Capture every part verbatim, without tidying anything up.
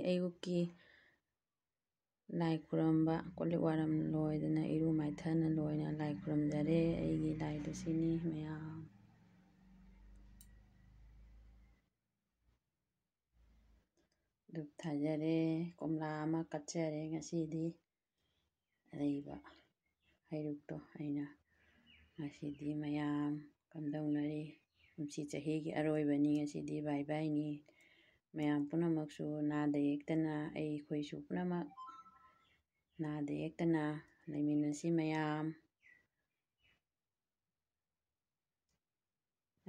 ꯑꯌꯨꯛꯀꯤ ꯂꯥꯏ ꯈꯨꯔꯝꯕ, ꯀꯣꯜ ꯂꯤꯛ ꯋꯥꯏꯔꯝ ꯂꯣꯏꯗꯅ, ꯏꯔꯨ ꯃꯥꯏꯊꯅ ꯂꯣꯏꯅ ꯂꯥꯏ ꯈꯨꯔꯝꯖꯔꯦ꯫ ꯑꯩꯒꯤ ꯂꯥꯏꯗꯨ ꯁꯤꯅꯤ ꯃꯌꯥꯝ꯫ ꯙꯨꯞ ꯊꯥꯖꯔꯦ, ꯀꯣꯝꯂꯥ ꯑꯃ ꯀꯠꯆꯔꯦ ꯉꯁꯤꯗꯤ꯫ ꯑꯔꯩꯕ ꯍꯩꯔꯨꯛꯇꯣ ꯑꯩꯅ ꯉꯁꯤꯗꯤ ꯃꯌꯥꯝ ꯀꯝꯗꯧꯅꯔꯤ? ꯀꯨꯝꯁꯤ ꯆꯍꯤꯒꯤ ꯑꯔꯣꯏꯕꯅꯤ, ꯉꯁꯤꯗꯤ ꯕꯥꯏ ꯕꯥꯏꯅꯤ꯫ ꯃꯌꯥꯝ ꯄꯨꯝꯅꯃꯛꯁꯨ ꯅꯥꯗ ꯌꯦꯛꯇꯅ, ꯑꯩꯈꯣꯏꯁꯨ ꯄꯨꯝꯅꯃꯛ ꯅꯥꯗ ꯌꯦꯛꯇꯅ ꯂꯩꯃꯤꯟꯅꯁꯤ ꯃꯌꯥꯝ꯫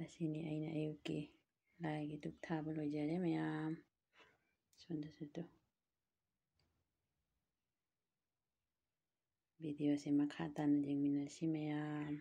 ꯑꯁꯤꯅꯤ ꯑꯩꯅ ꯑꯌꯨꯛꯀꯤ ꯂꯥꯏꯒꯤ ꯙꯨꯞ ꯊꯥꯕ ꯂꯣꯏꯖꯔꯦ ꯃꯌꯥꯝ꯫ ꯁꯣꯝꯗꯁꯨ ꯇꯨ꯫ ꯚꯤꯗꯤꯑꯣꯁꯦ ꯃꯈꯥ ꯇꯥꯅ ꯌꯦꯡꯃꯤꯟꯅꯁꯤ ꯃꯌꯥꯝ꯫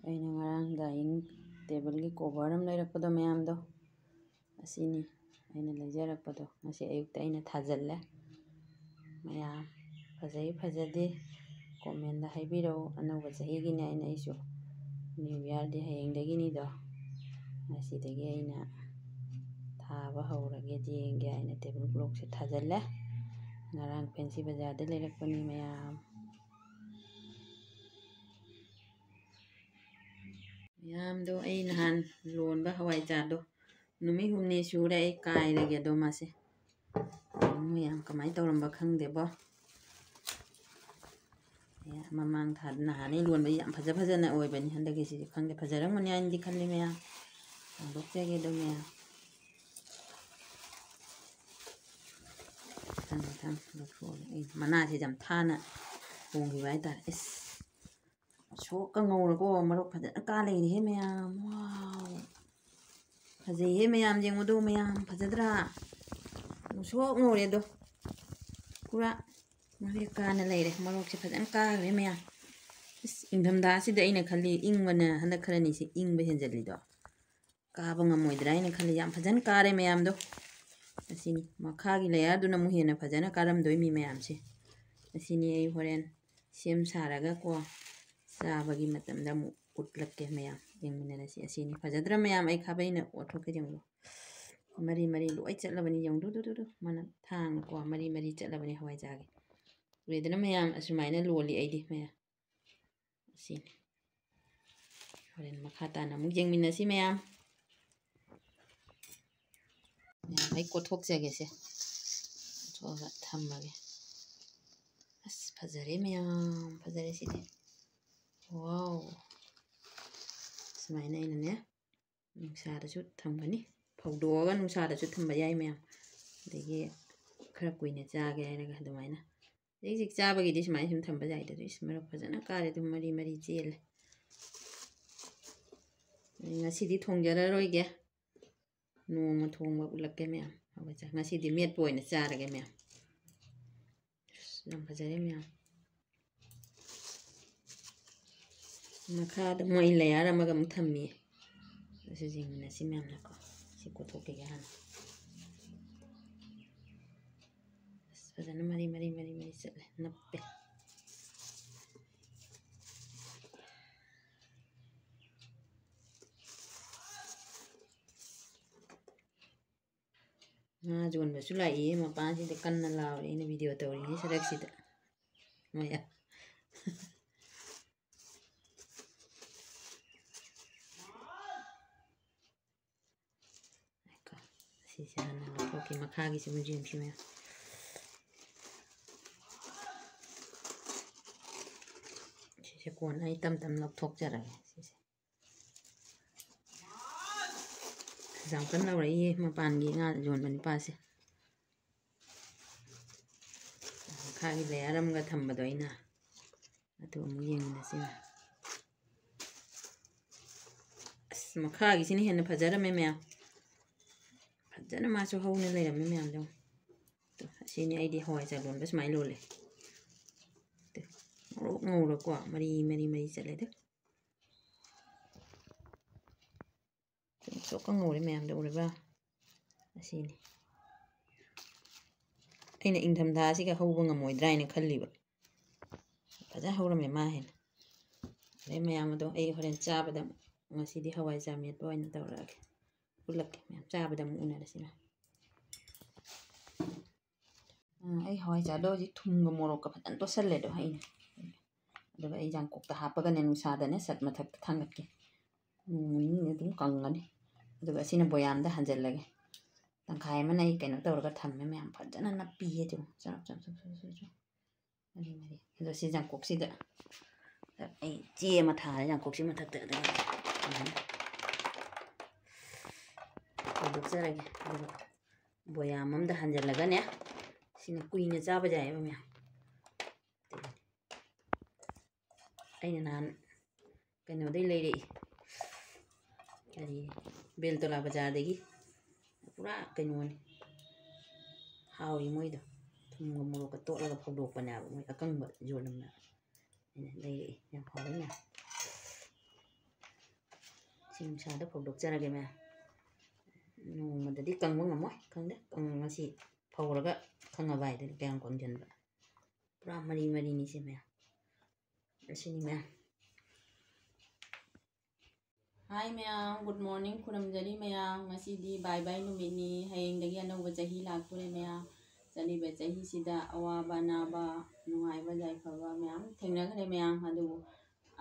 ꯑꯩꯅ ꯉꯔꯥꯡ dining tableꯒꯤ cover ꯑꯃ ꯂꯩꯔꯛꯄꯗꯣ ꯃꯌꯥꯝꯗꯣ, ꯑꯁꯤꯅꯤ ꯑꯩꯅ ꯂꯩꯖꯔꯛꯄꯗꯣ꯫ ꯉꯁꯤ ꯑꯌꯨꯛꯇ ꯑꯩꯅ ꯊꯥꯖꯤꯜꯂꯦ꯫ ꯃꯌꯥꯝ ꯐꯖꯩ ꯐꯖꯗꯦ commentꯗ ꯍꯥꯏꯕꯤꯔꯛꯎ꯫ ꯑꯅꯧꯕ ꯆꯍꯤꯒꯤꯅꯦ ꯑꯩꯅ, ꯑꯩꯁꯨ New Yearꯗꯤ ꯍꯌꯦꯡꯗꯒꯤꯅꯤꯗꯣ꯫ ꯉꯁꯤꯗꯒꯤ ꯑꯩꯅ ꯊꯥꯕ ꯍꯧꯔꯒꯦ, ꯌꯦꯡꯒꯦ꯫ ꯑꯩꯅ table clothꯁꯦ ꯊꯥꯖꯤꯜꯂꯦ꯫ ꯉꯔꯥꯡ Fancy Bazaarꯗ ꯂꯩꯔꯛꯄꯅꯤ ꯃꯌꯥꯝ꯫ ꯃꯌꯥꯝꯗꯣ ꯑꯩ ꯅꯍꯥꯟ ꯂꯣꯟꯕ ꯍꯋꯥꯏꯖꯥꯔꯗꯣ ꯅꯨꯃꯤꯠ ꯍꯨꯝꯅꯤ ꯁꯨꯔꯦ ꯑꯩ ꯀꯥꯏꯔꯒꯦ ꯑꯗꯣ ꯃꯥꯁꯦ꯫ ꯃꯌꯥꯝ ꯀꯃꯥꯏꯅ ꯇꯧꯔꯝꯕ ꯈꯪꯗꯦꯕꯣ꯫ ꯑꯦ, ꯃꯃꯥꯡ ꯊꯥ, ꯅꯍꯥꯟ ꯑꯩ ꯂꯣꯟꯕ ꯌꯥꯝ ꯐꯖ ꯐꯖꯅ ꯑꯣꯏꯕꯅꯤ꯫ ꯍꯟꯗꯛꯀꯤꯁꯤꯗꯤ ꯈꯪꯗꯦ, ꯐꯖꯔꯝꯒꯅꯤ ꯍꯥꯏꯅꯗꯤ ꯈꯜꯂꯤ ꯃꯌꯥꯝ꯫ ꯍꯥꯡꯗꯣꯛꯆꯒꯦ ꯑꯗꯣ ꯃꯌꯥꯝ꯫ ꯃꯊꯪ ꯃꯊꯪ ꯂꯧꯊꯣꯛꯑꯒ ꯑꯩ ꯃꯅꯥꯁꯦ ꯌꯥꯝ ꯊꯥꯅ ꯍꯣꯡꯈꯤꯕ ꯍꯥꯏꯇꯥꯔꯦ꯫ ꯏꯁ, ꯁꯣꯛꯀ ꯉꯧꯔꯀꯣ, ꯃꯔꯣꯛ ꯐꯖꯅ ꯀꯥ ꯂꯩꯔꯦꯍꯦ ꯃꯌꯥꯝ꯫ ꯋꯥꯎ! ꯐꯖꯩꯍꯦ ꯃꯌꯥꯝ, ꯌꯦꯡꯉꯨꯗꯣ ꯃꯌꯥꯝ, ꯐꯖꯗ꯭ꯔꯥ? ꯉꯧꯁꯣꯛ ꯉꯧꯔꯦ ꯑꯗꯣ꯫ ꯄꯨꯔꯥ ꯃꯔꯦꯛ ꯀꯥꯅ ꯂꯩꯔꯦ꯫ ꯃꯔꯣꯛꯁꯦ ꯐꯖꯅ ꯀꯥꯈ꯭ꯔꯦ ꯃꯌꯥꯝ꯫ ꯏꯪꯊꯝꯊꯥꯁꯤꯗ ꯑꯩꯅ ꯈꯜꯂꯤ, ꯏꯪꯕꯅ ꯍꯟꯗꯛ ꯈꯔꯅꯤꯁꯤ ꯏꯪꯕ ꯍꯦꯟꯖꯜꯂꯤꯗꯣ, ꯀꯥꯕ ꯉꯝꯃꯣꯏꯗ꯭ꯔꯥ ꯍꯥꯏꯅ ꯈꯜꯂꯤ꯫ ꯌꯥꯝ ꯐꯖꯅ ꯀꯥꯔꯦ ꯃꯌꯥꯝꯗꯣ꯫ ꯑꯁꯤꯅꯤ ꯃꯈꯥꯒꯤ ꯂꯦꯌꯔꯗꯨꯅ ꯑꯃꯨꯛ ꯍꯦꯟꯅ ꯐꯖꯅ ꯀꯥꯔꯝꯗꯣꯏꯃꯤ ꯃꯌꯥꯝꯁꯦ꯫ ꯑꯁꯤꯅꯤ ꯑꯩ ꯍꯣꯔꯦꯟ ꯁꯦꯝ ꯁꯥꯔꯒꯀꯣ, ꯆꯥꯕꯒꯤ ꯃꯇꯝꯗ ꯑꯃꯨꯛ ꯎꯠꯂꯛꯀꯦ ꯃꯌꯥꯝ, ꯌꯦꯡꯃꯤꯟꯅꯔꯁꯤ꯫ ꯑꯁꯤꯅꯤ ꯐꯖꯗ꯭ꯔꯥ ꯃꯌꯥꯝ? ꯑꯩ ꯈꯥꯕꯩꯅ ꯑꯣꯠꯊꯣꯛꯀꯦ ꯌꯦꯡꯉꯨ꯫ ꯃꯔꯤ ꯃꯔꯤ ꯂꯣꯏ ꯆꯠꯂꯕꯅꯤ ꯌꯦꯡꯉꯨ꯫ ꯗꯨ ꯗꯨ ꯗꯨ ꯗꯨ꯫ ꯃꯥꯅ ꯊꯥꯡꯅꯀꯣ ꯃꯔꯤ ꯃꯔꯤ ꯆꯠꯂꯕꯅꯤ ꯍꯋꯥꯏꯖꯥꯔꯒꯤ꯫ ꯎꯔꯦꯗꯅ ꯃꯌꯥꯝ? ꯑꯁꯨꯃꯥꯏꯅ ꯂꯣꯜꯂꯤ ꯑꯩꯗꯤ ꯃꯌꯥꯝ꯫ ꯑꯁꯤꯅꯤ꯫ ꯍꯣꯔꯦꯟ ꯃꯈꯥ ꯇꯥꯅ ꯑꯃꯨꯛ ꯌꯦꯡꯃꯤꯟꯅꯁꯤ ꯃꯌꯥꯝ꯫ ꯃꯌꯥꯝ, ꯑꯩ ꯀꯣꯠꯊꯣꯛꯆꯒꯦꯁꯦ꯫ ꯀꯣꯠꯊꯣꯛꯑꯒ ꯊꯝꯃꯒꯦ꯫ ꯑꯁ, ꯐꯖꯔꯦ ꯃꯌꯥꯝ, ꯐꯖꯔꯦ ꯁꯤꯗꯤ꯫ ꯋꯥꯎ! ꯁꯨꯃꯥꯏꯅ ꯑꯩꯅꯅꯦ, ꯅꯨꯡꯁꯥꯗꯁꯨ ꯊꯝꯒꯅꯤ꯫ ꯐꯧꯗꯣꯛꯑꯒ ꯅꯨꯡꯁꯥꯗꯁꯨ ꯊꯝꯕ ꯌꯥꯏ ꯃꯌꯥꯝ꯫ ꯑꯗꯒꯤ ꯈꯔ ꯀꯨꯏꯅ ꯆꯥꯒꯦ ꯍꯥꯏꯔꯒ ꯑꯗꯨꯃꯥꯏꯅ꯫ ꯍꯧꯖꯤꯛ ꯍꯧꯖꯤꯛ ꯆꯥꯕꯒꯤꯗꯤ ꯁꯨꯃꯥꯏꯅ ꯁꯨꯝ ꯊꯝꯕ ꯌꯥꯏꯗ꯫ ꯑꯗꯨ ꯏꯁ, ꯃꯔꯣꯛ ꯐꯖꯅ ꯀꯥꯔꯦ, ꯑꯗꯨꯝ ꯃꯔꯤ ꯃꯔꯤ ꯆꯦꯜꯂꯦ꯫ ꯑꯩ ꯉꯁꯤꯗꯤ ꯊꯣꯡꯖꯔꯔꯣꯏꯒꯦ꯫ ꯅꯣꯡꯃ ꯊꯣꯡꯕ ꯎꯠꯂꯛꯀꯦ ꯃꯌꯥꯝ꯫ ꯍꯋꯥꯏꯖꯥꯔ꯫ ꯉꯁꯤꯗꯤ ꯃꯦꯠꯄ ꯑꯣꯏꯅ ꯆꯥꯔꯒꯦ ꯃꯌꯥꯝ꯫ ꯑꯁ, ꯌꯥꯝ ꯐꯖꯔꯦ ꯃꯌꯥꯝ꯫ ꯃꯈꯥꯗ ꯃꯣꯏ ꯂꯦꯌꯔ ꯑꯃꯒ ꯑꯃꯨꯛ ꯊꯝꯃꯤ꯫ ꯑꯗꯨꯁꯨ ꯌꯦꯡꯃꯤꯟꯅꯁꯤ ꯃꯌꯥꯝꯅꯀꯣ꯫ ꯁꯤ ꯀꯣꯠꯊꯣꯛꯈꯤꯒꯦ ꯍꯥꯟꯅ꯫ ꯑꯁ, ꯐꯖꯅ ꯃꯔꯤ, ꯃꯔꯤ, ꯃꯔꯤ, ꯃꯔꯤ ꯆꯠꯂꯦ꯫ ꯅꯞꯄꯦ꯫ ꯉꯥ ꯌꯣꯟꯕꯁꯨ ꯂꯥꯛꯏ ꯃꯄꯥꯟꯁꯤꯗ ꯀꯟꯅ ꯂꯥꯎꯔꯤ꯫ ꯑꯩꯅ ꯚꯤꯗꯤꯑꯣ ꯇꯧꯔꯤꯉꯩ ꯁꯔꯛꯁꯤꯗ꯫ ꯃꯌꯥꯝ꯫ ꯉꯥꯏꯈꯣ, ꯁꯤꯁꯦ ꯍꯥꯟꯅ ꯂꯧꯊꯣꯛꯀꯦ꯫ ꯃꯈꯥꯒꯤꯁꯦ ꯃꯨꯖꯤꯡꯁꯤ ꯃꯌꯥꯝ꯫ ꯁꯤꯁꯦ ꯀꯣꯟꯅ ꯑꯩ ꯇꯞ ꯇꯞꯅ ꯂꯧꯊꯣꯛꯆꯔꯒꯦ꯫ ꯁꯤꯁꯦ ꯌꯥꯝ ꯀꯟꯅ ꯂꯧꯔꯛꯏꯌꯦ ꯃꯄꯥꯟꯒꯤ ꯉꯥ ꯌꯣꯟꯕ ꯅꯨꯄꯥꯁꯦ꯫ ꯃꯈꯥꯒꯤ ꯂꯦꯌꯔ ꯑꯃꯒ ꯊꯝꯕꯗꯣ ꯑꯩꯅ꯫ ꯑꯗꯨ ꯑꯃꯨꯛ ꯌꯦꯡꯃꯤꯟꯅꯁꯤ꯫ ꯑꯁ, ꯃꯈꯥꯒꯤꯁꯤꯅ ꯍꯦꯟꯅ ꯐꯖꯔꯝꯃꯦ ꯃꯌꯥꯝ꯫ ꯐꯖꯅ ꯃꯥꯁꯨ ꯍꯧꯅ ꯂꯩꯔꯝꯃꯦ ꯃꯌꯥꯝꯗꯣ꯫ ꯑꯗꯣ ꯑꯁꯤꯅꯤ ꯑꯩꯗꯤ ꯍꯋꯥꯏꯖꯥꯔ ꯂꯣꯟꯕ ꯁꯨꯃꯥꯏꯅ ꯂꯣꯜꯂꯦ꯫ ꯑꯗꯣ ꯃꯣꯔꯣꯛ ꯉꯧꯔꯀꯣ, ꯃꯔꯤ ꯃꯔꯤ ꯃꯔꯤ ꯆꯠꯂꯦ ꯑꯗꯨ꯫ ꯆꯣꯛꯀ ꯉꯧꯔꯦ ꯃꯌꯥꯝꯗ ꯎꯔꯕ? ꯑꯁꯤꯅꯤ꯫ ꯑꯩꯅ ꯏꯪꯊꯝꯊꯥꯁꯤꯒ ꯍꯧꯕ ꯉꯝꯃꯣꯏꯗ꯭ꯔꯥ ꯍꯥꯏꯅ ꯈꯜꯂꯤꯕ꯫ ꯐꯖ ꯍꯧꯔꯝꯃꯦ ꯃꯥ ꯍꯦꯟꯅ꯫ ꯑꯗꯩ ꯃꯌꯥꯝ ꯑꯗꯣ ꯑꯩ ꯍꯣꯔꯦꯟ ꯆꯥꯕꯗ, ꯉꯁꯤꯗꯤ ꯍꯋꯥꯏꯖꯥꯔ ꯃꯦꯠꯄ ꯑꯣꯏꯅ ꯇꯧꯔꯛꯑꯒꯦ꯫ ꯎꯠꯂꯛꯀꯦ ꯃꯌꯥꯝ, ꯆꯥꯕꯗ ꯑꯃꯨꯛ ꯎꯅꯔꯁꯤꯅ꯫ ꯑ, ꯑꯩ ꯍꯋꯥꯏꯖꯥꯔꯗꯣ ꯍꯧꯖꯤꯛ ꯊꯨꯝꯒ ꯃꯣꯔꯣꯛꯀ ꯐꯖꯅ ꯇꯣꯠꯁꯜꯂꯦ ꯑꯗꯣ ꯑꯩꯅ꯫ ꯑꯗꯨꯒ ꯑꯩ ꯌꯥꯡꯀꯣꯛꯇ ꯍꯥꯞꯄꯒꯅꯦ ꯅꯨꯡꯁꯥꯗꯅꯦ ꯁꯠ ꯃꯊꯛꯇ ꯊꯥꯡꯒꯠꯀꯦ꯫ ꯅꯣꯡ ꯅꯤꯅꯤ ꯑꯗꯨꯝ ꯀꯪꯒꯅꯤ꯫ ꯑꯗꯨꯒ ꯑꯁꯤꯅ ꯕꯣꯌꯥꯝꯗ ꯍꯟꯖꯜꯂꯒꯦ꯫ ꯇꯪꯈꯥꯏ ꯑꯃꯅ ꯑꯩ ꯀꯩꯅꯣ ꯇꯧꯔꯒ ꯊꯝꯃꯦ ꯃꯌꯥꯝ, ꯐꯖꯅ ꯅꯞꯄꯤꯌꯦ ꯑꯗꯨ꯫ ꯆꯞ, ꯆꯞ, ꯆꯞ, ꯆꯞ, ꯆꯞ, ꯆꯞ꯫ ꯃꯔꯤ, ꯃꯔꯤ꯫ ꯑꯗꯣ ꯁꯤ ꯌꯥꯡꯀꯣꯛꯁꯤꯗ ꯑꯩ ꯆꯦ ꯑꯃ ꯊꯥꯔꯦ ꯌꯥꯡꯀꯣꯛꯁꯤ ꯃꯊꯛꯇ꯫ ꯑꯗꯨꯒ ꯑꯗꯨꯃꯥꯏꯅ ꯐꯧꯗꯣꯛꯆꯔꯒꯦ꯫ ꯑꯗꯨꯒ ꯕꯣꯌꯥꯝ ꯑꯝꯗ ꯍꯟꯖꯜꯂꯒꯅꯦ, ꯁꯤꯅ ꯀꯨꯏꯅ ꯆꯥꯕ ꯌꯥꯏꯌꯦꯕ ꯃꯌꯥꯝ꯫ ꯑꯩꯅ ꯅꯍꯥꯟ ꯀꯩꯅꯣꯗꯩ ꯂꯩꯔꯛꯏ, ꯀꯔꯤ, ꯕꯦꯜꯇꯣꯂꯥ ꯕꯖꯥꯔꯗꯒꯤ꯫ ꯄꯨꯔꯥ ꯀꯩꯅꯣꯅꯤ, ꯍꯥꯎꯏ ꯃꯣꯏꯗꯣ꯫ ꯊꯨꯝꯒ ꯃꯣꯔꯣꯛꯀ ꯇꯣꯠꯂꯒ ꯐꯧꯗꯣꯛꯄꯅꯦꯕ ꯃꯣꯏ ꯑꯀꯪꯕ ꯌꯣꯜꯂꯝꯅꯦꯕ꯫ ꯑꯩꯅ ꯂꯩꯔꯛꯏ, ꯌꯥꯝ ꯍꯥꯎꯏ ꯃꯌꯥꯝ꯫ ꯁꯤ ꯅꯨꯡꯁꯥꯗ ꯐꯧꯗꯣꯛꯆꯔꯒꯦ ꯃꯌꯥꯝ꯫ ꯅꯣꯡꯃꯗꯗꯤ ꯀꯪꯕ ꯉꯝꯃꯣꯏ, ꯈꯪꯗꯦ꯫ ꯀꯪ-, ꯉꯁꯤ ꯐꯧꯔꯒ ꯈꯪꯉꯕ ꯍꯥꯏꯗꯨꯅꯤ ꯀꯌꯥꯝ ꯀꯪꯁꯤꯟꯕ꯫ ꯄꯨꯔꯥ ꯃꯔꯤ ꯃꯔꯤꯅꯤ ꯁꯤ ꯃꯌꯥꯝ꯫ ꯑꯁꯤꯅꯤ ꯃꯌꯥꯝ꯫ Hi ꯃꯌꯥꯝ, good morning, ꯈꯨꯔꯨꯝꯖꯔꯤ ꯃꯌꯥꯝ꯫ ꯉꯁꯤꯗꯤ bye bye ꯅꯨꯃꯤꯠꯅꯤ, ꯍꯌꯦꯡꯗꯒꯤ ꯑꯅꯧꯕ ꯆꯍꯤ ꯂꯥꯛꯇꯣꯔꯦ ꯃꯌꯥꯝ꯫ ꯆꯠꯂꯤꯕ ꯆꯍꯤꯁꯤꯗ ꯑꯋꯥꯕ ꯑꯅꯥꯕ, ꯅꯨꯡꯉꯥꯏꯕ ꯌꯥꯏꯐꯕ ꯃꯌꯥꯝ ꯊꯦꯡꯅꯈ꯭ꯔꯦ ꯃꯌꯥꯝ, ꯑꯗꯨꯕꯨ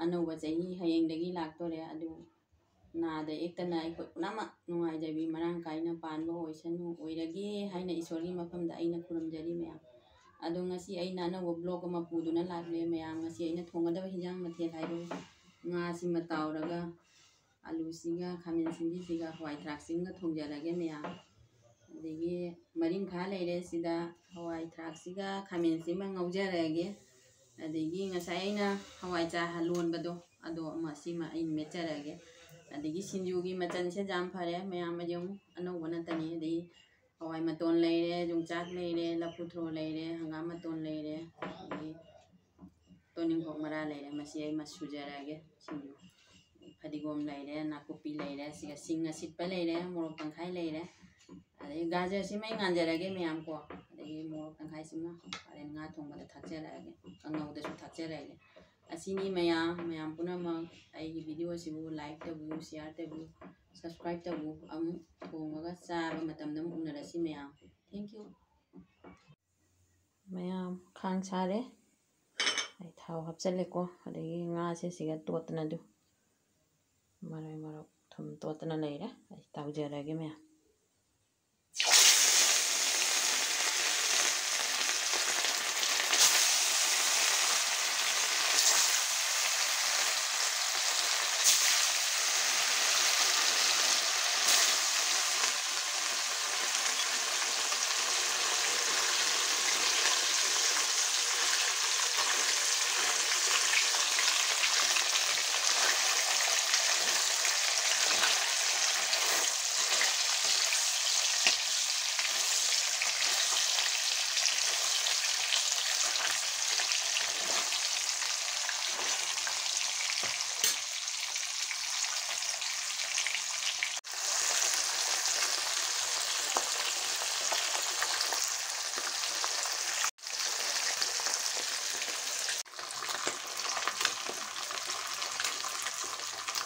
ꯑꯅꯧꯕ ꯆꯍꯤ ꯍꯌꯦꯡꯗꯒꯤ ꯂꯥꯛꯇꯣꯔꯦ꯫ ꯑꯗꯨ ꯅꯥꯗ ꯌꯦꯛꯇꯅ ꯑꯩꯈꯣꯏ ꯄꯨꯝꯅꯃꯛ ꯅꯨꯡꯉꯥꯏꯖꯕꯤ ꯃꯔꯥꯡ ꯀꯥꯏꯅ ꯄꯥꯟꯕ ꯑꯣꯏꯁꯅꯨ, ꯑꯣꯏꯔꯒꯦ ꯍꯥꯏꯅ ꯏꯁꯣꯔꯒꯤ ꯃꯐꯝꯗ ꯑꯩꯅ ꯈꯨꯔꯨꯝꯖꯔꯤ ꯃꯌꯥꯝ꯫ ꯑꯗꯣ ꯉꯁꯤ ꯑꯩꯅ ꯑꯅꯧꯕ vlog ꯑꯃ ꯄꯨꯗꯨꯅ ꯂꯥꯛꯂꯦ ꯃꯌꯥꯝ꯫ ꯉꯁꯤ ꯑꯩꯅ ꯊꯣꯡꯒꯗꯕ ꯍꯤꯟꯖꯥꯡ ꯃꯊꯦꯜ ꯍꯥꯏꯕꯨ ꯉꯥꯁꯤꯃ ꯇꯥꯎꯔꯒ, ꯑꯂꯨꯁꯤꯒ, ꯈꯥꯃꯦꯟ ꯑꯁꯤꯟꯕꯤꯁꯤꯒ, ꯍꯋꯥꯏ ꯊ꯭ꯔꯥꯛꯁꯤꯒ ꯊꯣꯡꯖꯔꯒꯦ ꯃꯌꯥꯝ꯫ ꯑꯗꯒꯤ ꯃꯔꯤꯡꯈꯥ ꯂꯩꯔꯦ ꯁꯤꯗ, ꯍꯋꯥꯏ ꯊ꯭ꯔꯥꯛꯁꯤꯒ ꯈꯥꯃꯦꯟꯁꯤꯃ ꯉꯧꯖꯔꯒꯦ꯫ ꯑꯗꯒꯤ ꯉꯁꯥꯏ ꯑꯩꯅ ꯍꯋꯥꯏ ꯆꯥ ꯂꯣꯟꯕꯗꯣ, ꯑꯗꯣ ꯑꯃ, ꯁꯤꯃ ꯑꯩꯅ ꯃꯦꯠꯆꯔꯒꯦ꯫ ꯑꯗꯒꯤ ꯁꯤꯡꯖꯨꯒꯤ ꯃꯆꯜꯁꯦ ꯌꯥꯝ ꯐꯔꯦ ꯃꯌꯥꯝ, ꯌꯦꯡꯉꯨ, ꯑꯅꯧꯕ ꯅꯠꯇꯅꯤ꯫ ꯑꯗꯒꯤ ꯍꯋꯥꯏ ꯃꯇꯣꯟ ꯂꯩꯔꯦ, ꯌꯣꯡꯆꯥꯛ ꯂꯩꯔꯦ, ꯂꯐꯨ ꯊ꯭ꯔꯣ ꯂꯩꯔꯦ, ꯍꯪꯒꯥꯝ ꯃꯇꯣꯟ ꯂꯩꯔꯦ, ꯑꯗꯒꯤ ꯇꯣꯅꯤꯡꯈꯣꯛ ꯃꯔꯥ ꯂꯩꯔꯦ, ꯃꯁꯤ ꯑꯩ ꯃꯁꯨꯖꯔꯛꯑꯒꯦ꯫ ꯁꯤꯡꯖꯨ ꯐꯗꯤꯒꯣꯝ ꯂꯩꯔꯦ, ꯅꯥꯀꯨꯞꯄꯤ ꯂꯩꯔꯦ, ꯁꯤꯒ ꯁꯤꯡ ꯑꯁꯤꯠꯄ ꯂꯩꯔꯦ, ꯃꯣꯔꯣꯛ ꯇꯪꯈꯥꯏ ꯂꯩꯔꯦ꯫ ꯑꯗꯩ ꯒꯥꯖꯔꯁꯤ ꯃꯩ ꯉꯥꯟꯖꯔꯒꯦ ꯃꯌꯥꯝ ꯀꯣ꯫ ꯑꯗꯒꯤ ꯃꯣꯔꯣꯛ ꯇꯪꯈꯥꯏꯁꯤꯃ ꯍꯣꯔꯦꯟ ꯉꯥ ꯊꯣꯡꯕꯗ ꯊꯥꯛꯆꯔꯛꯑꯒꯦ, ꯀꯥꯡꯉꯧꯗꯁꯨ ꯊꯥꯛꯆꯔꯛꯑꯒꯦ꯫ ꯑꯁꯤꯅꯤ ꯃꯌꯥꯝ, ꯃꯌꯥꯝ ꯄꯨꯝꯅꯃꯛ ꯑꯩꯒꯤ video ꯁꯤꯕꯨ like ꯇꯧꯕꯤꯌꯨ, share ꯇꯧꯕꯤꯌꯨ, subscribe ꯇꯧꯕꯤꯌꯨ꯫ ꯑꯃꯨꯛ ꯊꯣꯡꯉꯒ ꯆꯥꯕ ꯃꯇꯝꯗ ꯑꯃꯨꯛ ꯎꯅꯔꯁꯤ ꯃꯌꯥꯝ꯫ Thank you꯫ ꯃꯌꯥꯝ ꯈꯥꯡ ꯁꯥꯔꯦ꯫ ꯑꯩ ꯊꯥꯎ ꯍꯥꯞꯆꯜꯂꯦꯀꯣ꯫ ꯑꯗꯒꯤ ꯉꯥꯁꯦ ꯁꯤꯒ ꯇꯣꯠꯇꯅ ꯑꯗꯨ ꯃꯔꯣꯏ ꯃꯔꯣꯛ ꯊꯨꯝ ꯇꯣꯠꯇꯅ ꯂꯩꯔꯦ꯫ ꯑꯩ ꯇꯥꯎꯖꯔꯒꯦ ꯃꯌꯥꯝ꯫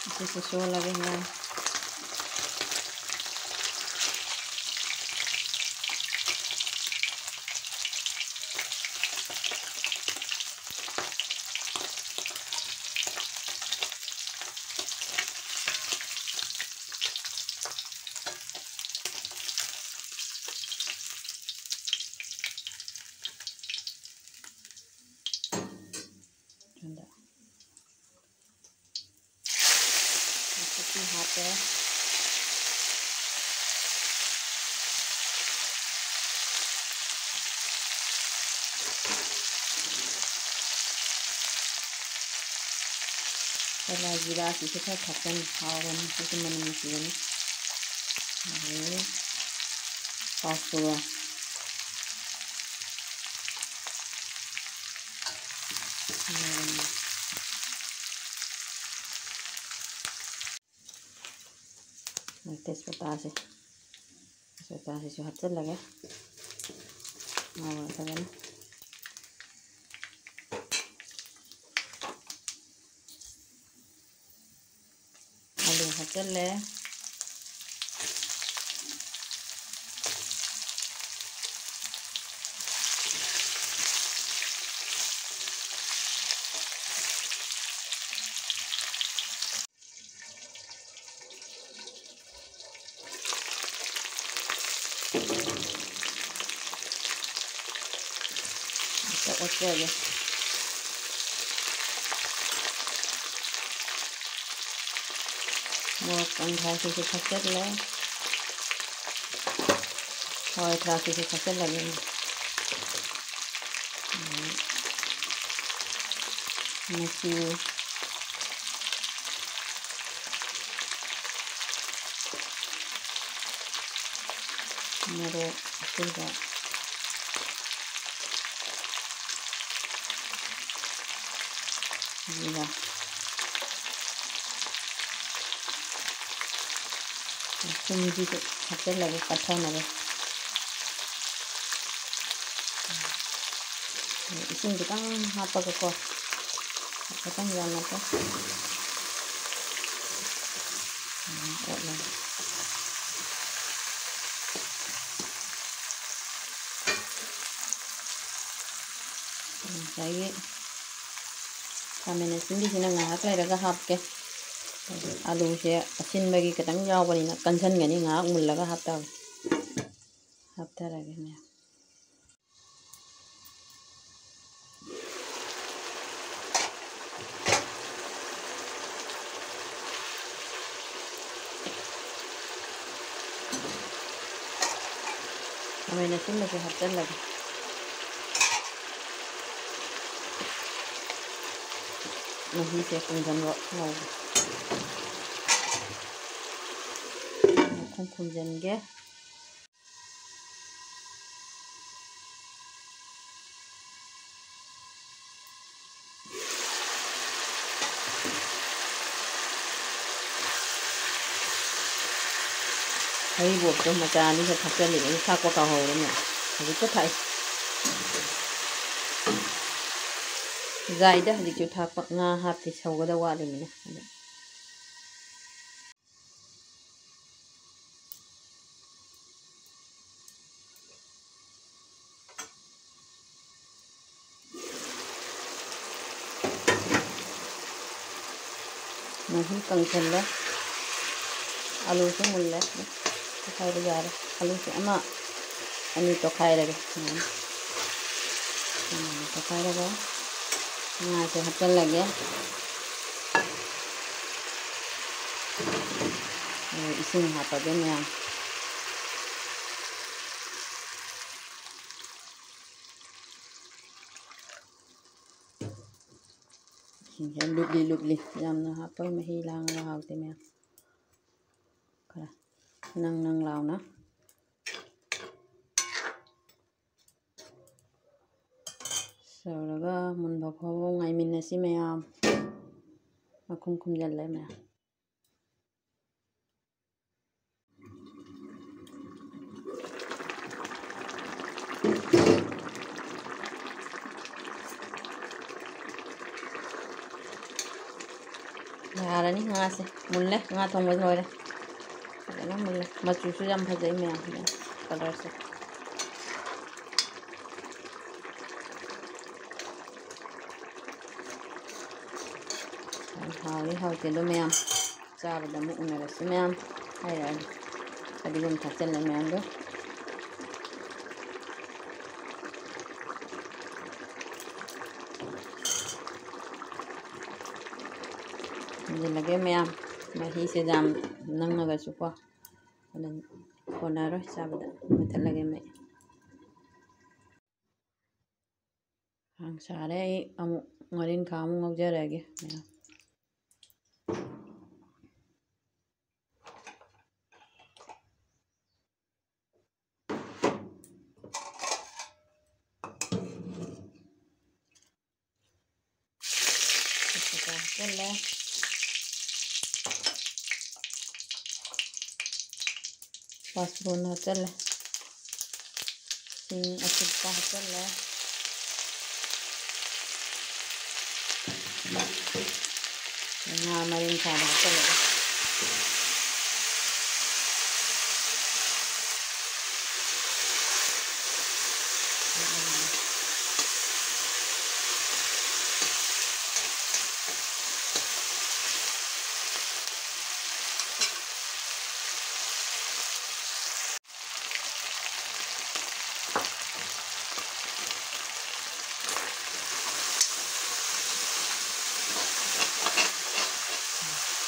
ꯑꯁꯤꯁꯨ ꯁꯣꯜꯂꯒꯦ ꯃꯌꯥꯝ꯫ ꯁꯣꯝꯗ ꯃꯆꯨꯁꯨ ꯍꯥꯞꯄꯦ꯫ ꯍꯂꯥ ꯖꯤꯔꯥꯁꯤꯁꯨ ꯈꯔ ꯊꯥꯛꯆꯟ, ꯍꯥꯎꯕꯅꯤ, ꯁꯤꯁꯨ ꯃꯅꯝ ꯅꯨꯡꯁꯤꯕꯅꯤ꯫ ꯑꯗꯒꯤ ꯄꯥꯎꯁꯨꯔꯣ꯫ ꯇꯦꯖꯄꯇꯥꯁꯦ, ꯇꯦꯖꯄꯇꯥꯁꯤꯁꯨ ꯍꯥꯞꯆꯤꯜꯂꯒꯦ꯫ ꯉꯧꯔꯒ ꯐꯖꯅ꯫ ꯑꯂꯨ ꯍꯥꯞꯆꯤꯜꯂꯦ꯫ ꯑꯝꯇ ꯑꯣꯠꯆꯒꯦ꯫ ꯃꯣꯔꯣꯛ ꯇꯪꯈꯥꯏꯁꯤꯁꯨ ꯊꯥꯛꯆꯜꯂꯦ꯫ ꯍꯋꯥꯏ ꯊ꯭ꯔꯥꯛꯁꯤꯁꯨ ꯊꯥꯛꯆꯜꯂꯒꯦ꯫ ꯃꯆꯨ, ꯃꯣꯔꯣꯛ ꯑꯁꯨꯕ, ꯖꯤꯔꯥ꯫ ꯊꯨꯝꯁꯤꯁꯨ ꯍꯥꯞꯆꯤꯜꯂꯒꯦ ꯄꯠꯊꯅꯕ꯫ ꯏꯁꯤꯡ ꯈꯤꯇꯪ ꯍꯥꯞꯄꯒꯀꯣ, ꯈꯤꯇꯪ ꯌꯥꯝꯅꯀꯣ, ꯑꯣꯠꯂꯒ꯫ ꯉꯁꯥꯏꯒꯤ ꯈꯥꯃꯦꯟ ꯑꯁꯤꯟꯕꯤꯁꯤꯅ ꯉꯥꯏꯍꯥꯛ ꯂꯩꯔꯒ ꯍꯥꯞꯀꯦ꯫ ꯑꯂꯨꯁꯦ ꯑꯁꯤꯟꯕꯒꯤ ꯈꯤꯇꯪ ꯌꯥꯎꯕꯅꯤꯅ ꯀꯟꯁꯤꯟꯒꯅꯤ, ꯉꯥꯏꯍꯥꯛ ꯃꯨꯜꯂꯒ ꯍꯥꯞꯇꯧꯔꯦ꯫ ꯍꯥꯞꯊꯔꯒꯦ ꯃꯌꯥꯝ꯫ ꯈꯥꯃꯦꯟ ꯑꯁꯤꯟꯕꯁꯦ ꯍꯥꯞꯆꯤꯜꯂꯒꯦ꯫ ꯃꯍꯤꯁꯦ ꯀꯪꯁꯤꯟꯕ ꯉꯧꯕ꯫ ꯃꯈꯨꯝ ꯈꯨꯝꯖꯤꯟꯒꯦ꯫ ꯍꯔꯤꯕꯣꯞꯇꯣ ꯃꯆꯥ ꯑꯅꯤꯈꯛ ꯊꯥꯛꯆꯜꯂꯤꯕ, ꯑꯗꯨ ꯊꯥꯛꯄ ꯀꯥꯎꯍꯧꯔꯦꯅꯦ꯫ ꯍꯧꯖꯤꯛꯇ ꯊꯥꯛꯏ꯫ ꯌꯥꯏꯗ, ꯍꯧꯖꯤꯛꯁꯨ ꯊꯥꯛꯄ꯫ ꯉꯥ ꯍꯥꯞꯇꯦ, ꯁꯧꯒꯗꯕ ꯋꯥꯠꯂꯤꯃꯤꯅ꯫ ꯑꯗ ꯃꯍꯤ ꯀꯪꯁꯤꯜꯂꯦ꯫ ꯑꯂꯨꯁꯨ ꯃꯨꯜꯂꯦ꯫ ꯇꯣꯈꯥꯏꯕ ꯌꯥꯔꯦ꯫ ꯑꯂꯨꯁꯦ ꯑꯃ ꯑꯅꯤ ꯇꯣꯈꯥꯏꯔꯒꯦ꯫ ꯁꯨꯃꯥꯏꯅ꯫ ꯁꯨꯃꯥꯏꯅ ꯇꯣꯈꯥꯏꯔꯒ ꯉꯥꯁꯦ ꯍꯥꯞꯆꯤꯜꯂꯒꯦ꯫ ꯑꯗꯨꯒ ꯏꯁꯤꯡ ꯍꯥꯞꯄꯒꯦ ꯃꯌꯥꯝ꯫ ꯏꯁꯤꯡꯁꯦ ꯂꯨꯞꯂꯤ ꯂꯨꯞꯂꯤ ꯌꯥꯝꯅ ꯍꯥꯞꯄꯣꯏ, ꯃꯍꯤ ꯂꯥꯡꯉꯒ ꯍꯥꯎꯇꯦ ꯃꯌꯥꯝ꯫ ꯈꯔ ꯅꯪ ꯅꯪ ꯂꯥꯎꯅ ꯁꯧꯔꯒ ꯃꯨꯟꯕ ꯐꯥꯎꯕ ꯉꯥꯏꯃꯤꯟꯅꯁꯤ ꯃꯌꯥꯝ꯫ ꯃꯈꯨꯝ ꯈꯨꯝꯖꯤꯜꯂꯦ ꯃꯌꯥꯝ꯫ ꯌꯥꯔꯅꯤ ꯉꯥꯁꯦ꯫ ꯃꯨꯜꯂꯦ꯫ ꯉꯥ ꯊꯣꯡꯕ ꯂꯣꯏꯔꯦ꯫ ꯐꯖꯅ ꯃꯨꯜꯂꯦ꯫ ꯃꯆꯨꯁꯨ ꯌꯥꯝ ꯐꯖꯩ ꯃꯌꯥꯝ꯫ ꯀꯂꯔꯁꯦ꯫ ꯌꯥꯝ ꯍꯥꯎꯏ ꯍꯥꯎꯇꯦꯗꯣ ꯃꯌꯥꯝ꯫ ꯆꯥꯕꯗ ꯑꯃꯨꯛ ꯎꯅꯔꯁꯤ ꯃꯌꯥꯝ꯫ ꯍꯥꯏꯔꯛꯑꯒꯦ꯫ ꯐꯗꯤꯒꯣꯝ ꯊꯥꯛꯆꯜꯂꯦ ꯃꯌꯥꯝꯗꯣ꯫ ꯍꯟꯖꯤꯜꯂꯒꯦ ꯃꯌꯥꯝ꯫ ꯃꯍꯤꯁꯦ ꯌꯥꯝ ꯅꯪꯉꯒꯁꯨꯀꯣ꯫ ꯑꯗꯨꯝ ꯀꯣꯟꯅꯔꯣꯏ ꯆꯥꯕꯗ꯫ ꯃꯨꯊꯠꯂꯒꯦ ꯃꯩ꯫ ꯈꯥꯡ ꯁꯥꯔꯦ꯫ ꯑꯩ ꯑꯃꯨꯛ ꯉꯥꯔꯤꯡꯈꯥ ꯑꯃꯨꯛ ꯉꯧꯖꯔꯒꯦ ꯃꯌꯥꯝ꯫ ꯍꯥꯞꯆꯤꯜꯂꯦ꯫ ꯄꯥꯆꯐꯣꯔꯟ ꯍꯥꯞꯆꯜꯂꯦ꯫ ꯁꯤꯡ ꯑꯁꯨꯕ ꯍꯥꯞꯆꯜꯂꯦ꯫ ꯉꯥ ꯃꯔꯤꯡ ꯈꯥꯗ ꯍꯥꯞꯆꯜꯂꯒ꯫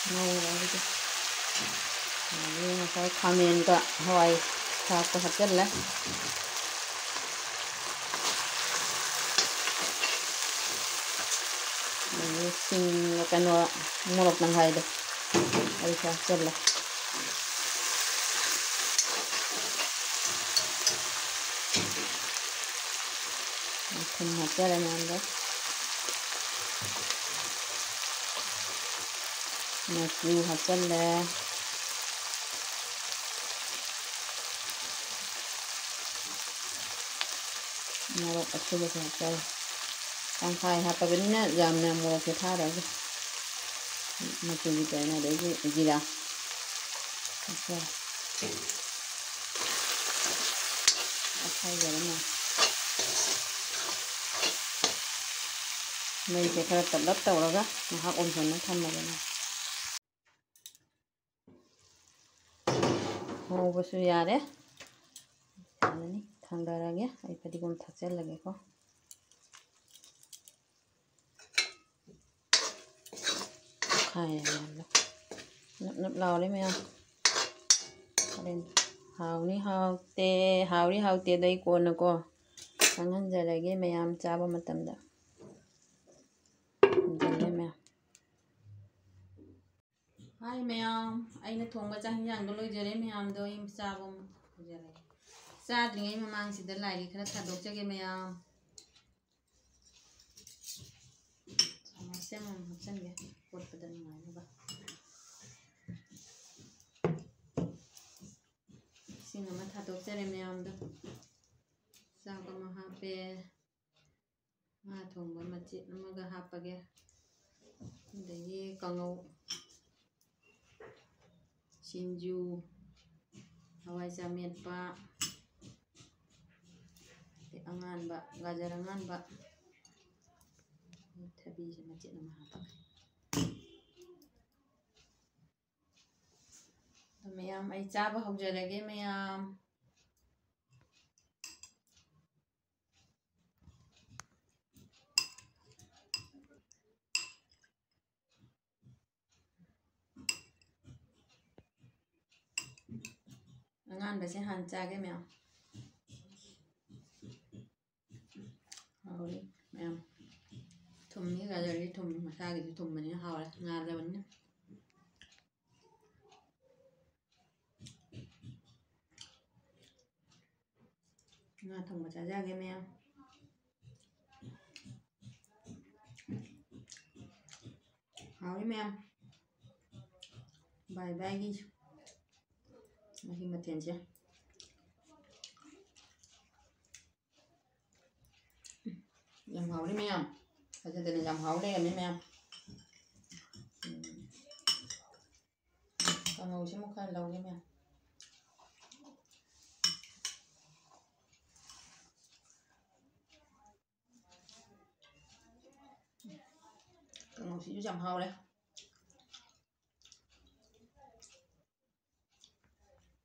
ꯉꯧꯔꯦ ꯑꯗꯨꯗꯤ꯫ ꯑꯗꯒꯤ ꯉꯁꯥꯏ ꯈꯥꯃꯦꯟꯒ ꯍꯋꯥꯏ ꯊ꯭ꯔꯥꯛꯇꯣ ꯍꯥꯞꯆꯜꯂꯦ꯫ ꯑꯗꯒꯤ ꯁꯤꯡ, ꯀꯩꯅꯣ, ꯃꯣꯔꯣꯛ ꯇꯪꯈꯥꯏꯗꯣ ꯑꯗꯨꯁꯨ ꯍꯥꯞꯆꯜꯂꯦ꯫ ꯊꯨꯝ ꯍꯥꯞꯆꯔꯦ ꯃꯌꯥꯝꯗꯣ꯫ ꯃꯆꯨ ꯍꯥꯞꯆꯜꯂꯦ꯫ ꯃꯣꯔꯣꯛ ꯑꯁꯨꯕꯁꯨ ꯍꯥꯞꯆꯔꯦ꯫ ꯇꯪꯈꯥꯏ ꯍꯥꯞꯄꯕꯅꯤꯅ ꯌꯥꯝꯅ ꯃꯣꯔꯣꯛꯁꯦ ꯊꯥꯔꯔꯣꯏꯒꯦ꯫ ꯃꯆꯨꯒꯤ ꯇꯧꯔꯤꯅꯦ꯫ ꯑꯗꯩꯗꯤ ꯖꯤꯔꯥ ꯍꯥꯞꯆꯔꯦ꯫ ꯑꯣꯠꯈꯥꯏꯖꯔꯦ ꯃꯌꯥꯝ꯫ ꯃꯩꯁꯦ ꯈꯔ ꯇꯞꯂꯞ ꯇꯧꯔꯒ ꯉꯥꯏꯍꯥꯛ ꯑꯣꯝꯁꯤꯟꯅ ꯊꯝꯃꯒꯦ꯫ ꯉꯧꯕꯁꯨ ꯌꯥꯔꯦ꯫ ꯌꯥꯔꯅꯤ꯫ ꯊꯥꯡꯗꯔꯒꯦ꯫ ꯑꯩ ꯐꯗꯤꯒꯣꯝ ꯊꯥꯛꯆꯜꯂꯒꯦꯀꯣ꯫ ꯈꯥꯏꯔꯦ ꯃꯌꯥꯝꯗꯣ꯫ ꯅꯞ ꯅꯞ ꯂꯥꯎꯔꯦ ꯃꯌꯥꯝ꯫ ꯍꯣꯔꯦꯟ ꯍꯥꯎꯅꯤ ꯍꯥꯎꯇꯦ, ꯍꯥꯎꯔꯤ ꯍꯥꯎꯇꯦꯗꯣ ꯑꯩ ꯀꯣꯟꯅꯀꯣ ꯈꯪꯍꯟꯖꯔꯒꯦ ꯃꯌꯥꯝ ꯆꯥꯕ ꯃꯇꯝꯗ꯫ ꯃꯨꯟꯖꯜꯂꯦ ꯃꯌꯥꯝ꯫ ꯍꯥꯏ ꯃꯌꯥꯝ, ꯑꯩꯅ ꯊꯣꯡꯕ ꯆꯥꯛ ꯍꯤꯟꯖꯥꯡꯗꯣ ꯂꯣꯏꯖꯔꯦ꯫ ꯃꯌꯥꯝꯗꯣ ꯑꯩ ꯆꯥꯕ ꯑꯃ ꯍꯧꯖꯔꯒꯦ꯫ ꯆꯥꯗ꯭ꯔꯤꯉꯩ ꯃꯃꯥꯡꯁꯤꯗ ꯂꯥꯏꯒꯤ ꯈꯔ ꯊꯥꯗꯣꯛꯆꯒꯦ ꯃꯌꯥꯝ꯫ ꯆꯥꯃꯁꯁꯦ ꯑꯃꯃꯝ ꯍꯥꯞꯆꯤꯟꯒꯦ, ꯀꯣꯠꯄꯗ ꯅꯨꯡꯉꯥꯏꯅꯕ꯫ ꯇꯣꯛꯆꯔꯦ ꯃꯌꯥꯝꯗꯣ꯫ ꯆꯥꯛ ꯑꯃ ꯍꯥꯞꯄꯦ꯫ ꯉꯥ ꯊꯣꯡꯕ ꯃꯆꯦꯠ ꯑꯃꯒ ꯍꯥꯞꯄꯒꯦ꯫ ꯑꯗꯒꯤ ꯀꯥꯡꯉꯧ, ꯁꯤꯡꯖꯨ, ꯍꯋꯥꯏꯖꯥꯔ ꯃꯦꯠꯄ, ꯑꯗꯩ ꯑꯉꯥꯟꯕ, ꯒꯥꯖꯔ ꯑꯉꯥꯟꯕ, ꯊꯕꯤꯁꯦ ꯃꯆꯦꯠ ꯑꯃ ꯍꯥꯞꯄꯒꯦ꯫ ꯑꯗꯣ ꯃꯌꯥꯝ, ꯑꯩ ꯆꯥꯕ ꯍꯧꯖꯔꯒꯦ ꯃꯌꯥꯝ꯫ ꯑꯉꯥꯟꯕꯁꯦ ꯍꯥꯟꯅ ꯆꯥꯒꯦ ꯃꯌꯥꯝ꯫ ꯍꯥꯎꯔꯦ ꯃꯌꯥꯝ꯫ ꯊꯨꯝꯃꯤ, ꯒꯥꯖꯔꯒꯤ ꯊꯨꯝ, ꯃꯁꯥꯒꯤꯁꯨ ꯊꯨꯝꯕꯅꯤꯅ ꯍꯥꯎꯔꯦ, ꯉꯥꯜꯂꯕꯅꯤꯅ꯫ ꯉꯥ ꯊꯣꯡꯕ ꯆꯥꯖꯒꯦ ꯃꯌꯥꯝ꯫ ꯍꯥꯎꯔꯦ ꯃꯌꯥꯝ꯫ ꯕꯥꯏ ꯕꯥꯏꯒꯤ ꯃꯍꯤ ꯃꯊꯦꯜꯁꯦ꯫ ꯌꯥꯝ ꯍꯥꯎꯔꯦ ꯃꯌꯥꯝ꯫ ꯐꯖꯗꯅ ꯌꯥꯝ ꯍꯥꯎ ꯂꯩꯔꯝꯃꯦ ꯃꯌꯥꯝ꯫ ꯎꯝ꯫ ꯀꯥꯡꯉꯧꯁꯤꯃꯨꯛ ꯈꯔ ꯂꯧꯒꯦ ꯃꯌꯥꯝ꯫ ꯀꯥꯡꯉꯧꯁꯤꯁꯨ ꯌꯥꯝ ꯍꯥꯎꯔꯦ꯫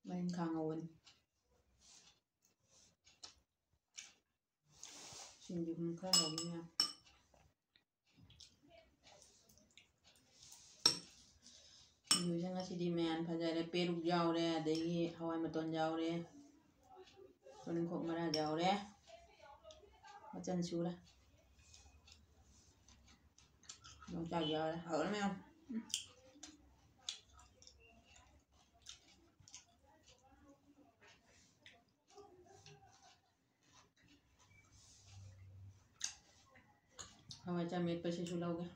ꯃꯔꯤꯡꯈꯥ ꯉꯧꯕꯅꯤ꯫ ꯁꯤꯡꯖꯨ ꯁꯨꯝ ꯈꯔ ꯍꯧꯕꯅꯤꯅ꯫ ꯁꯤꯡꯖꯨꯁꯦ ꯉꯁꯤꯗꯤ ꯃꯌꯥꯝ ꯐꯖꯔꯦ꯫ ꯄꯦꯔꯨꯛ ꯌꯥꯎꯔꯦ, ꯑꯗꯒꯤ ꯍꯋꯥꯏ ꯃꯇꯣꯟ ꯌꯥꯎꯔꯦ, ꯇꯣꯅꯤꯡꯈꯣꯛ ꯃꯔꯥ ꯌꯥꯎꯔꯦ, ꯃꯆꯜ ꯁꯨꯔꯦ꯫ ꯌꯣꯡꯆꯥꯛ ꯌꯥꯎꯔꯦ꯫ ꯍꯥꯎꯔꯦ ꯃꯌꯥꯝ꯫ ꯍꯋꯥꯏꯖꯥꯔ ꯃꯦꯠꯄꯁꯤꯁꯨ ꯂꯧꯒꯦ꯫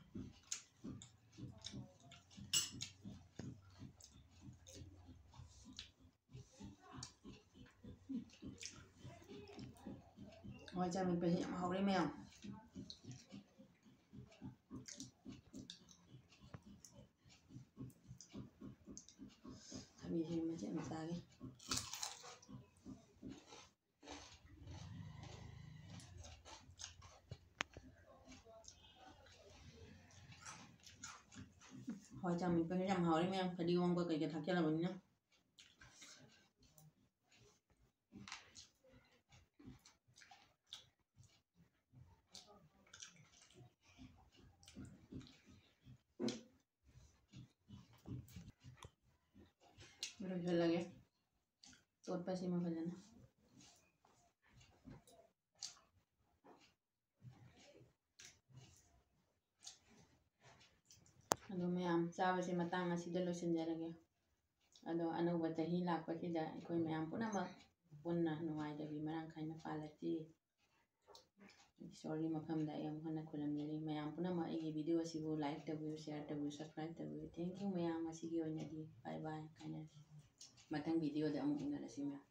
ꯍꯋꯥꯏꯖꯥꯔ ꯃꯦꯠꯄꯁꯦ ꯌꯥꯝ ꯍꯥꯎꯔꯦ ꯃꯌꯥꯝ꯫ ꯊꯕꯤꯁꯦ ꯃꯆꯦꯠ ꯑꯃ ꯆꯥꯒꯦ꯫ ꯍꯋꯥꯏꯖꯥꯔ ꯃꯦꯠꯄꯁꯦ ꯌꯥꯝ ꯍꯥꯎꯔꯦ ꯃꯌꯥꯝ, ꯐꯗꯤꯒꯣꯝꯒ ꯀꯩꯀꯩ ꯊꯥꯛꯆꯜꯂꯕꯅꯤꯅ꯫ ꯂꯣꯏꯁꯤꯜꯂꯒꯦ ꯇꯣꯠꯄꯁꯤꯃ ꯐꯖꯅ꯫ ꯑꯗꯣ ꯃꯌꯥꯝ, ꯆꯥꯕꯁꯦ ꯃꯇꯥꯡ ꯑꯁꯤꯗ ꯂꯣꯏꯁꯤꯟꯖꯔꯒꯦ꯫ ꯑꯗꯣ ꯑꯅꯧꯕ ꯆꯍꯤ ꯂꯥꯛꯄꯁꯤꯗ ꯑꯩꯈꯣꯏ ꯃꯌꯥꯝ ꯄꯨꯝꯅꯃꯛ ꯄꯨꯟꯅ ꯅꯨꯡꯉꯥꯏꯗꯕꯤ ꯃꯔꯥꯡ ꯀꯥꯏꯅ ꯄꯥꯜꯂꯁꯤ꯫ ꯏꯁꯣꯔꯒꯤ ꯃꯐꯝꯗ ꯑꯩ ꯑꯃꯨꯛ ꯍꯟꯅ ꯈꯨꯔꯨꯝꯖꯔꯤ꯫ ꯃꯌꯥꯝ ꯄꯨꯝꯅꯃꯛ ꯑꯩꯒꯤ video ꯑꯁꯤꯕꯨ like ꯇꯧꯕꯤꯌꯨ, share ꯇꯧꯕꯤꯌꯨ, subscribe ꯇꯧꯕꯤꯌꯨ꯫ Thank you ꯃꯌꯥꯝ, ꯉꯁꯤꯒꯤ ꯑꯣꯏꯅꯗꯤ bye bye, ꯀꯥꯏꯅꯔꯁꯤ꯫ ꯃꯊꯪ videoꯗ ꯑꯃꯨꯛ ꯎꯅꯔꯁꯤ ꯃꯌꯥꯝ꯫